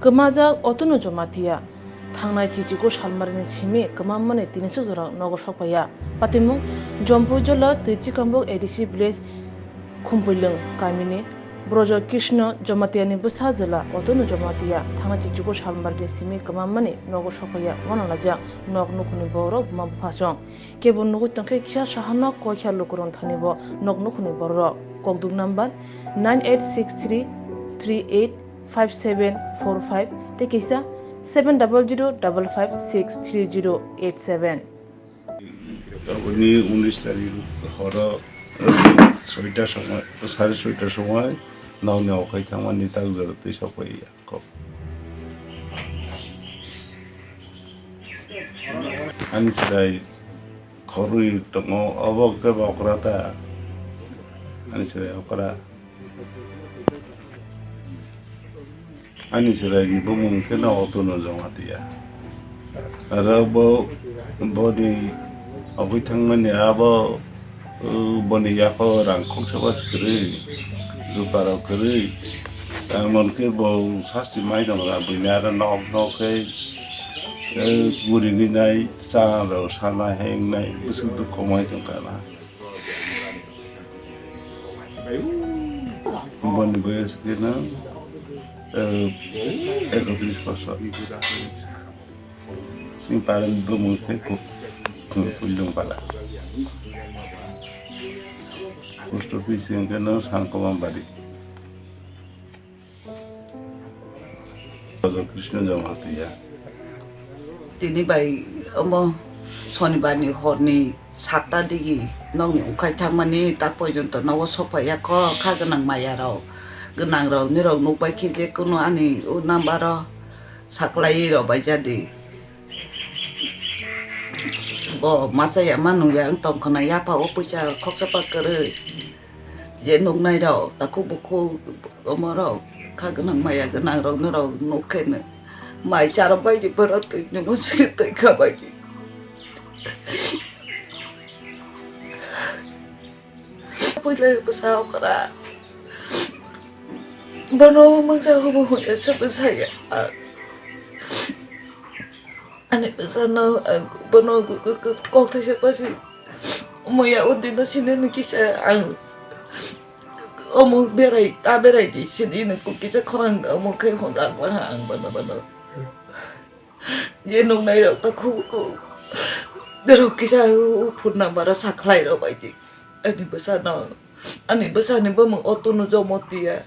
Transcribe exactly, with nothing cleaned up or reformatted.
Kwmajak Otunu Jamatia thangnai chichiko salmarini simi kwmammani tini sujurok nogo sokpaiya. Patimung Jompuijola Twichikambuk A D C village Khumpuilwng kamini Brojo Krishna Jamatiani bwsa jwla Otunu Jamatia thangnai chichiko salmarini simi kwmammani nogo sokpaiya. Wanalajak nok nukhungni borok buma buphasong. Kebo nugwi tongkhe kisa sahanok koikha lukurok thanibo nok nukhungni borok. Kokduk number nine eight six three three eight five seven four five tei kisa seven double zero double five six three zero eight seven. Aboni unis tarik horo soita somoi, sare soita somoi nokni okhai thangmani tak jora twi sokpaiya. Kok. Ani chwrai khorwi tongo, obo khe okra ta? Ani chwrai okra. Ani chwraini bumung khe no Otunu Jamatia. Aro bo, boni obwi thangmani abo, uh, boni yago rang khoksa bas kwrwi, juta rok kwrwi. Emon khe bo sasti mai tong ra, buini aro nok nok khe, eh, guri gwi nai, cha rok sana heng nai, bwswk dukho mai tong kha na. Boni boyos khe no, eh, ekotris bosor. Sing paling bumung khe ku, ku, Puilung pala. Post office hwnkhe no Sangkoma bari. Krishna Jamatia. Tini bai omo Sonibar ni hor ni satta digi nokni ukhai thangmani tak porjonto nogo sokpaiya kho kha gwnang maya rok gwnang rok nirok nukbai khe je kunu ani o number o saklai rok bai jadi. Bo masa ya ma nung ya wng tong khna yapha o puisa khoksa pa kwrwi. Je nuknai rok takhuk bukhuk omo rok kha gwnang maya gwnang rok norok nuk khe no mai cha rok bai di borok twi nungwi twi kha bai di. Puila bwsa okra bono mungsa hubu huya se bwsa ya. Ani bwsano, ah, bono kok thaisa pasi muya o dino sinini kisa ang omo berai ta berai di sinini kok kisa khorang omo khe honjak laha ang bono bono. Je nuknai rok ta khubu kho rok kisa phone number o sakhlai rok bai di. Ani bwsano, ani bwsani bumung Otunu Jamatia.